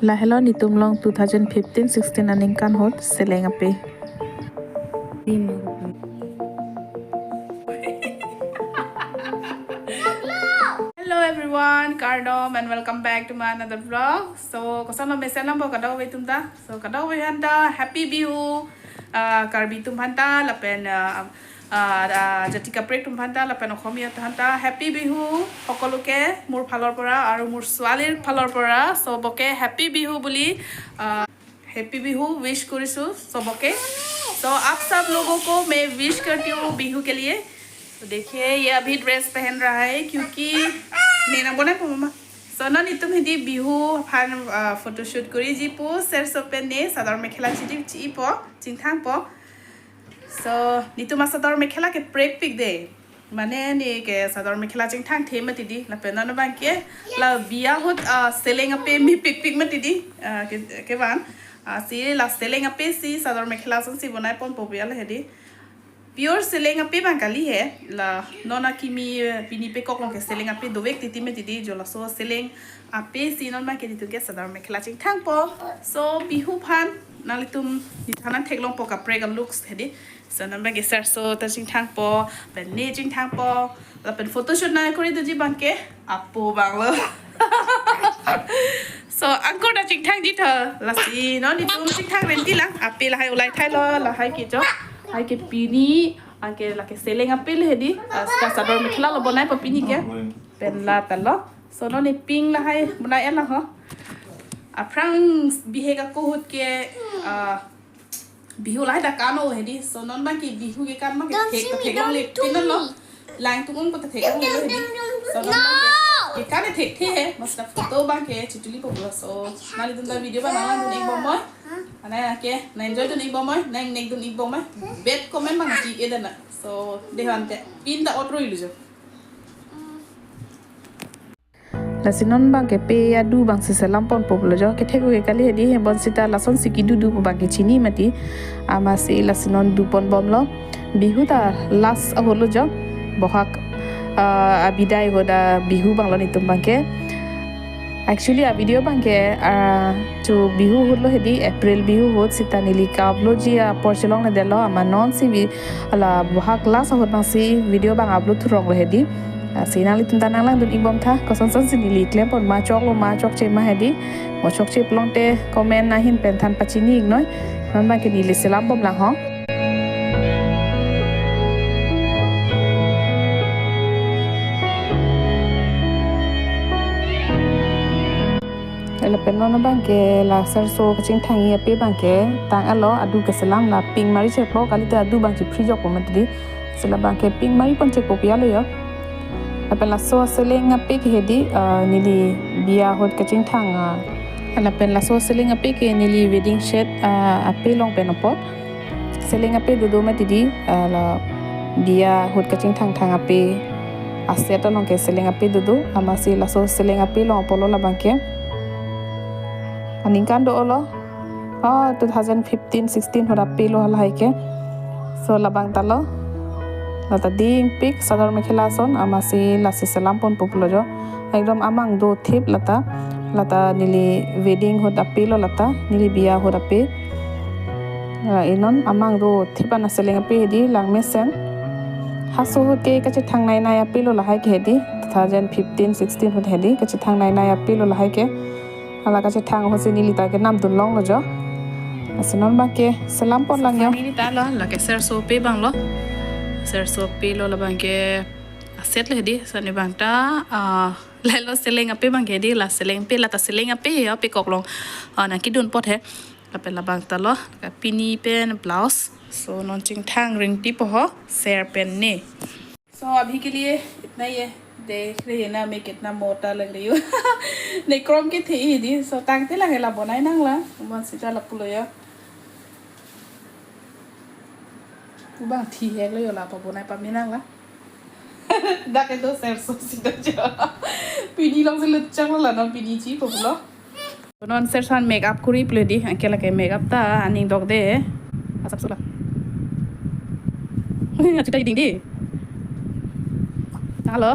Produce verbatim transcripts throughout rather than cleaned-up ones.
Lahelo netum along two thousand fifteen sixteen aningkan ahut seleng ape. Hello everyone, kardom and welcome back to my another vlog. So, koson lo mesen lo bo kadokave atum ta. So, kadokave aphan ta Happy Bihu, ah, Karbi atum aphan ta, lapen, ah, ah, ah, jati kaprek atum aphan ta, lapen Oxomiya atum aphan ta Happy Bihu, সকলোকে মোৰ ফালৰ পৰা আৰু মোৰ ছোৱালীৰ ফালৰ পৰা চবকে Happy Bihu বুলি, ah, Happy Bihu wish কৰিছো চবকে। So, आप सब लोगों को मैं विश करती हूँ बिहू के लिए। तो देखिए, ये अभी ड्रेस पहन रहा है क्योंकि nena bonai po mama. So, non netum hedi Bihu aphan, ah, photoshoot koriji pu, serso pen ne sador mekhela chidi chipo, chingthangpo. So, netum asador mekhela keprekpik de. Mane ne ke sador mekhela chingthangthe mati di. Lapen non abangke la biya ahut, ah, seleng ape mepikpik mati di. Ah, ke, kevan. Ah, si la seleng ape si sador mekhela asonsi bonai ponpo biya le hedi. Pure seleng ape abang kali he. La non akimi, eh, pini pekok along ke seleng ape dovek titi mati di, jo laso seleng ape si non abangke netum ke sador mekhela chingthangpo. So, Bihu aphan nanglitum nithanan theklongpo kaprek a-looks hedi. So, non abangke serso ta chingthangpo, pen ne chingthangpo, lapen photoshoot nangkori doji abangke apo abang lo. So, angkur ta chingthangji tha, lasi non netum chingthang renti lang, ape lahai ulai thailo, lahai ke jo, lahai ke pini, anke lake seleng ape le hedi, ah, sita sador mekhela lo bonaipo pini ke, pen la ta lo. So, non ne pink lahai bonai-et lang ho. Aphrang bihek ako ahut ke, ah, Bihu lahai ta kano hedi. So, non abangke Bihu kekan abangke thek, theklongle pin lo. Lang tung ung ko theklongle hedi. So, non abangke kekan thekthe he. Mas ta photo abangke chituli po pulo. So, nanglitum ta video abang nanglang dun-ik bomnoi. Anai ke, nang enjoy dun-ik bomnoi, nang nek dun-ik bomnoi. Bad comment abang chi-e dana. So, dei han te pin ta otro ilu jo. Lasi non abangke pe adu abangsi selam ponpo pulo jo, kethek ke kali hedi, he bonsita lasonsi kidu du pu abangke chini mati. Amatsi lasi non du ponbomlo. Bihu ta last ahut lo jo. Bohag, ah, abidai ahut ta Bihu abang lo netum abangke. Actually, a-video abangke, ah, chu Bihu ahut lo hedi, April Bihu ahut, sita neli ka-upload ji apor chelongledetlo, amat nonsi vi-, ala Bohag last ahut abangsi video abang upload thurong lo hedi. Ah, si nanglitum ta nanglang dun-ik bom tha, kosonsonsi neli klem pon ma choklo ma chokche ma hedi. Mo chokche pulote comment ahin pen than pachini-iknoi. Non abangke neli selam bom lang ho. Lapen non abangke la serso kachingthang-i ape abangke tang-etlo, adu keselam la pink mari chekpo, kalite adu abang chipri jokpo mati di. Si la abangke pink mari pon chekpo pi alo jo. Lapen laso seleng ape ke hedi, ah, neli biya ahut kachingthang, ah, lapen laso seleng ape ke neli wedding set, ah, ape along pen apot. Seleng ape dodo mati di, ah, la biya ahut kachingthangthang ape a-set along ke seleng ape dodo, amatsi laso seleng ape along apotlo labangke. Aningkan do-olo. Oh, two thousand fifteen sixteen ahut ape lo halahai ke. So, labang ta lo. La ta dingpik sador mekhela ason, amatsi lasi selam ponpo pulo jo. Ekdom amang dothip la ta. La ta neli wedding ahut ape lo la ta, neli biya ahut ape. La non amang dothip an seleng ape hedi lang mesen. Halaso ahut ke kachethang nainai ape lo lahai ke hedi, two thousand fifteen sixteen ahut hedi, kachethang nainai ape lo lahai ke. Hala kachethang ahutsi neli ta kenam dun longlo jo. Lasi non abangke selam pon lang jo. Neli ta lo, lake serso ape abang lo. Serso ape lo labangke a-set le hedi, so ne abang ta, ah, lahelo seleng ape abangke hedi, la seleng ape, la ta seleng ape he, ape kok along, ah, nangkidun apot he. Lapen labang ta lo, la pini pen blouse. So non chingthang ringtipo ho, ser pen ne. So अभी के लिए इतना ही है। देख रही है ना मैं कितना मोटा लग रही हूँ। Ne krom kethe hedi, so tangte lang hela bonai nang la, bonsita lapulo jo. Ubang thi helo jo la pabonai pame nang la. Dak itu serso sita jo. Pini alongsi lutchak lo la non pini chipo pulo. Non serso an make up kori pulo di, anke lake make up ta aning dokde. Asap sula. Achuta ding di. Halo.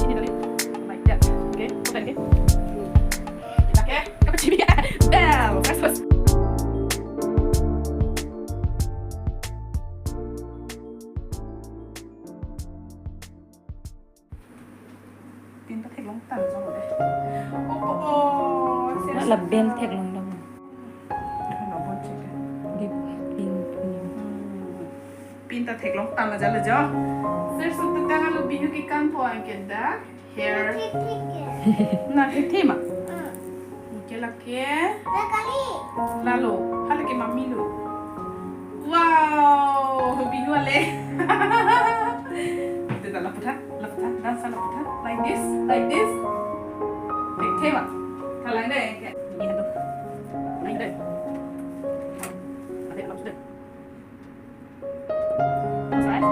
Ini tadi. Like that. Okay, open, okay. Kita ke, apa sih? Bell, first, first. Pin ta theklong tang jong le. Oh, oh, oh, serious. La bell theklong tang. Hala bon check. Di pin, pin. Hmm. Pin ta theklong tang la jale jo. Sir, sut ta tang alo Bihu kekan po anke dak. Hair. Na thekthe ma. Oke lake. Lalo. Hala ke mami lo. Wow, Bihu ale. Ito ta lapu tha, lapu tha, dance lapu tha. Like this, like this. Thekthe ma. Thalang dei. Ini ado. Ini dei. Ade, lapu dei. Terus, guys.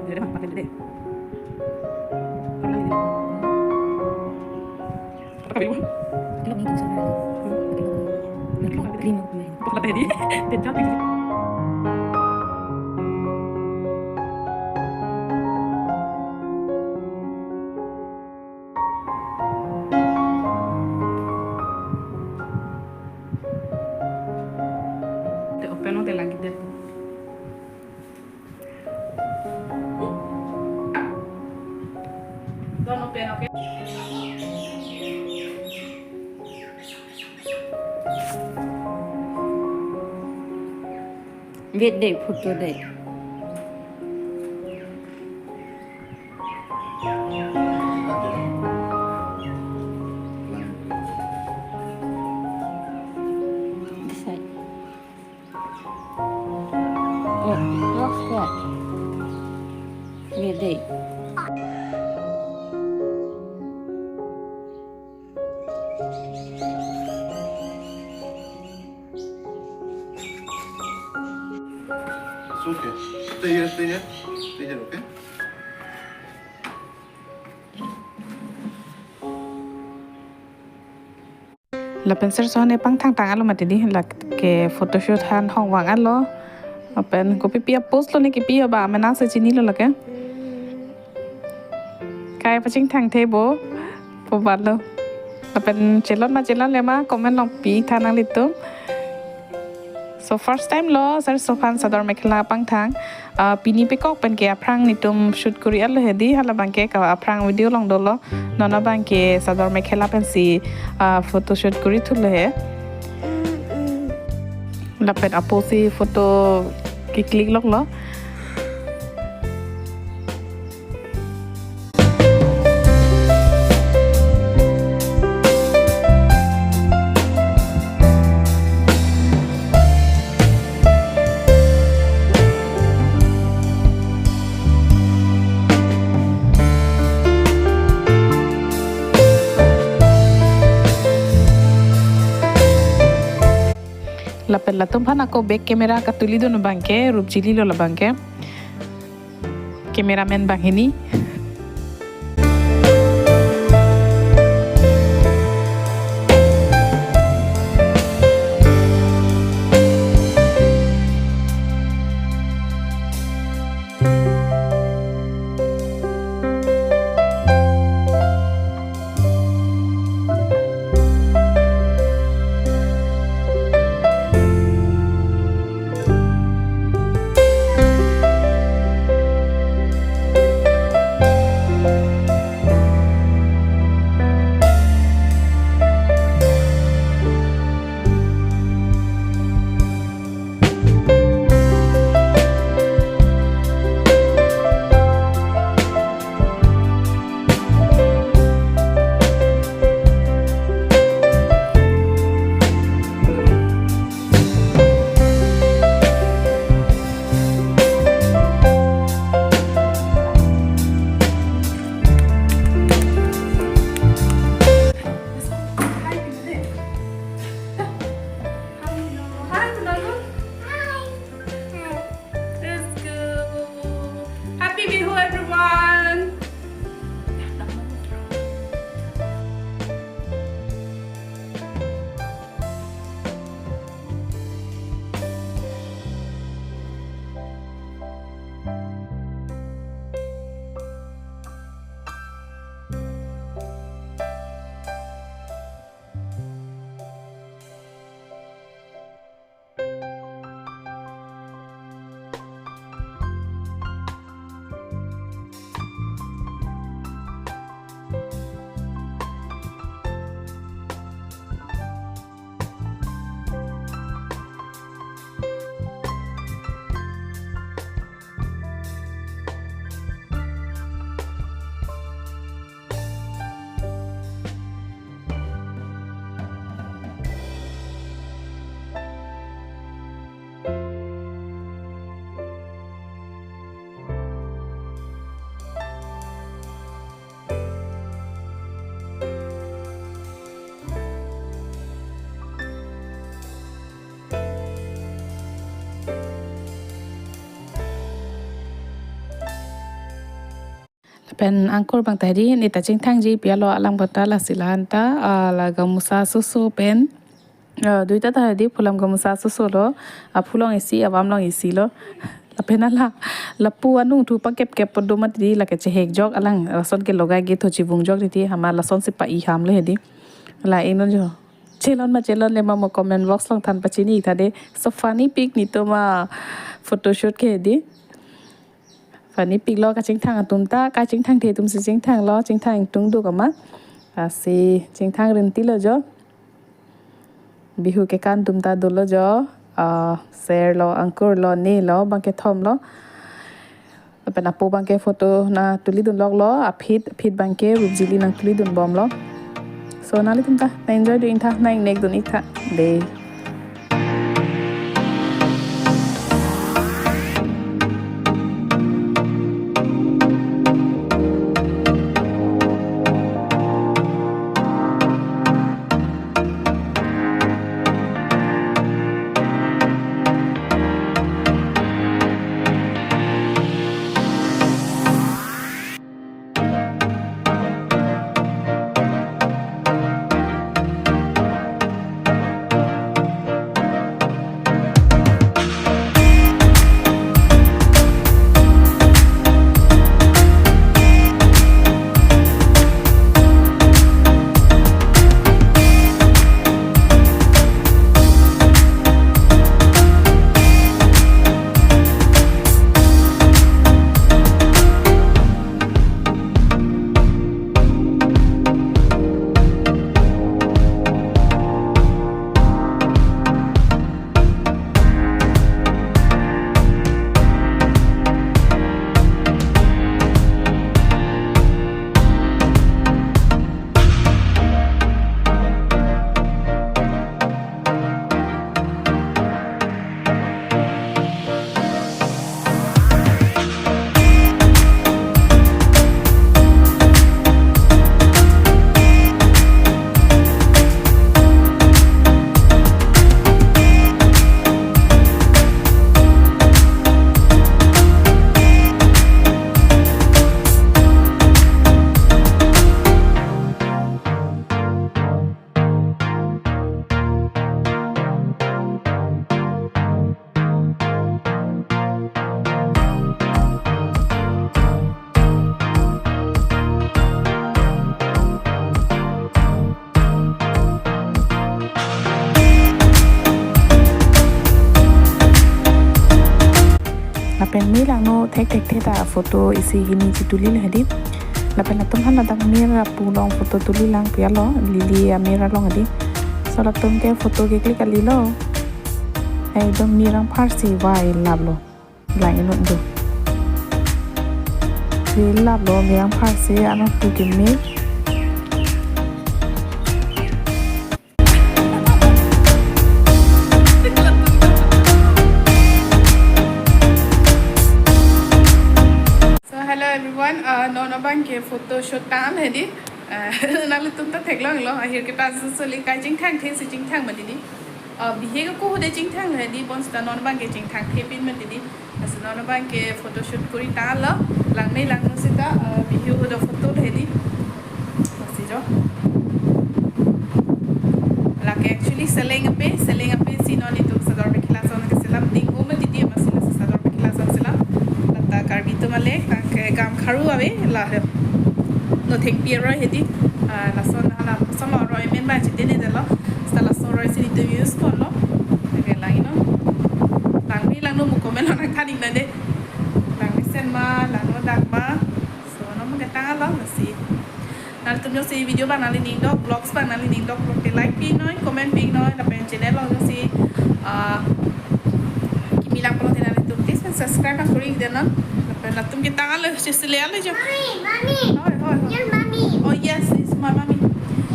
Dede, Bang, pakai dede. Pernah ini. Apa kami, Bang? Kalau ini tuh, saudara. Hmm? Kalau ini, kalau ini. Kok kata ini? Dia jawab ini. Te open hote lagi det. Don't open, okay? Wait dei, photo dei. This side. Oh, what's that? Wait dei. It's okay. Stay here, stay here. Stay here, okay? Lapen sir so ne pangthang tang alo mati dei, lake photoshoot han hong vang alo. Lapen kopi pi a-pose lo ne kipi ba, mena se chinilo lake. Kai pachingthang the bo, po balo. Lapen chelon ma chelonle ma, comment along pitha nanglitum. So first time lo, sir so aphan chador mekhela pangthang. Ah, pini pekok pen ke aphrang netum shoot kori alo he dei, hala abang ke ka aphrang video along dolo. Non abang ke chador mekhela pensi, ah, photo shoot kori thulo he. Lapen apotsi photo ke-click longlo. Lapen latum aphan ako back camera katulidun abang ke, rup chililo labang ke. Cameraman banghini. Pen angkur abang ta hedi, neta chingthangji pi alo alang abang ta lasi la-an ta, ah, la gamusa soso pen, ah, duita ta hedi, phulam gamusa soso lo, ah, phulong isi, avam long isi lo. Lapen hala, lapu anung thu pakep kep podo mati di, lake chehek jok alang, lason ke logai ke tho chivung jok di, hama lason si pa-i ham le hedi. La ingno jo. Chelon ma chelonle ma mo comment box along than pachini tha de. So funny pic netum a photoshoot ke hedi. Funny pic lo kachingthang atum ta, kachingthangthe atum si chingthang lo, chingthang ingtung duk ama. Lasi chingthang rinti lo jo. Bihu kekan atum ta dolo jo. Ah, ser lo, angkur lo, ne lo, bang kethom lo. Lapen apo abang ke photo nangtulidun lok lo, aphi, aphi abang ke Rupjili nangtulidun bom lo. So nanglitum ta nang-enjoy dun-ik tha, nang-ingnek dun-ik tha. De. Lapen me langno thekthekthe ta photo isi hini chituli le hedi. Lapen latum han ladak mir apu along photo tuli lang pi alo, lili amir along hedi. So latum ke photo ke click kali lo. Ekdom mir angphar si vai lap lo. Lang inut do. Si lap lo, mir angphar si anut tu kimi. So hello everyone, uh, non abang ke photo shoot tang hedi. Uh, nanglitum ta theklonglo, ahir ke ta soli kai chingthangthe si chingthang mati di. Uh, bihek ako hode chingthang hedi, bonsita non abang ke chingthangthe pin mati di. Lasi non abang ke photo shoot kori tanglo, langme langno sita, uh, Bihu ahut aphoto hedi. Lasi jo. Lake actually seleng ape, seleng ape si non itum sador mekhela ason keselam ding o mati di, amatsi lasi sador mekhela ason selam. Lata Karbi atum alek, lake gam kharu ave, la he. No thengpi aroi hedi, uh, lason hala, lason aroi amen ba chitene delo. Sita lason aroi si itum use ponlo. Lake lang inut. Langme langno mo comment along nangthan-ik nang de. Langmesen ma, langno dak ma. So, non abang ke tanglo, lasi. Nanglitum jongsi video abang nanglining dok, vlogs abang nanglining dok, vlog te like pi noi, comment pi noi, lapen channel along jongsi, ah, kimi lang pulote nanglitum please pen subscribe abang kori-ik dei non. Lapen latum ke tanglo, si sele alo jo. Mommy, mommy. Hoi, hoi, hoi. Your mommy. Oh yes, it's my mommy.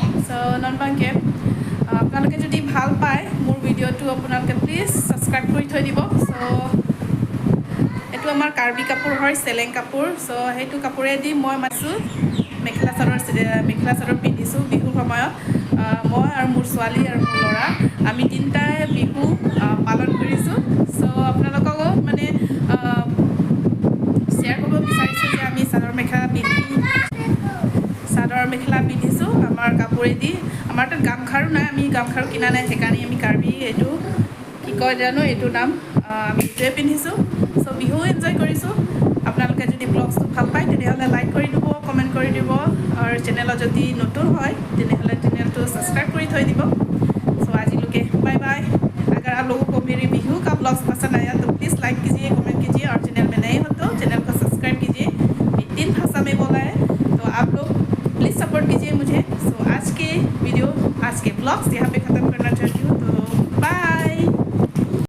Yes. So, non abang ke, ah, আপোনালোকে যদি ভাল পায় মোৰ ভিডিঅ'টো, আপোনালোকে please subscribe কৰি থৈ দিব। So, এইটো আমাৰ কাৰ্বি কাপোৰ হয়, চেলেং কাপোৰ। So, সেইটো কাপোৰেদি মই মাৰিছোঁ, মেখেলা চাদৰ, এ, মেখেলা চাদৰ পিন্ধিছোঁ বিহুৰ সময়ত। আহ, মই আৰু মোৰ ছোৱালী আৰু মোৰ ল'ৰা, আমি তিনিটাই বিহু, আহ, পালন কৰিছোঁ। So, আপোনালোককো মানে, আহ, শ্বেয়াৰ কৰিব বিচাৰিছোঁ যে আমি চাদৰ মেখেলা পিন্ধি ৰেডি। আমাৰ তাত গামখাৰু নাই, আমি গামখাৰু কিনা নাই, সেইকাৰণে আমি কাৰ্বি এইটো কি কয় জানো এইটো নাম, আহ, আমি এইটোৱে পিন্ধিছোঁ। চ' বিহু এনজয় কৰিছোঁ। আপোনালোকে যদি ব্লগছটো ভাল পায়, তেনেহ'লে লাইক কৰি দিব, কমেণ্ট কৰি দিব, আৰু চেনেলত যদি নতুন হয়, তেনেহ'লে চেনেলটো ছাবস্ক্ৰাইব কৰি থৈ দিব। চ' আজিলৈকে বাই বাই। अगर आप लोगों को मेरी बिहू का ब्लॉग्स पसंद आया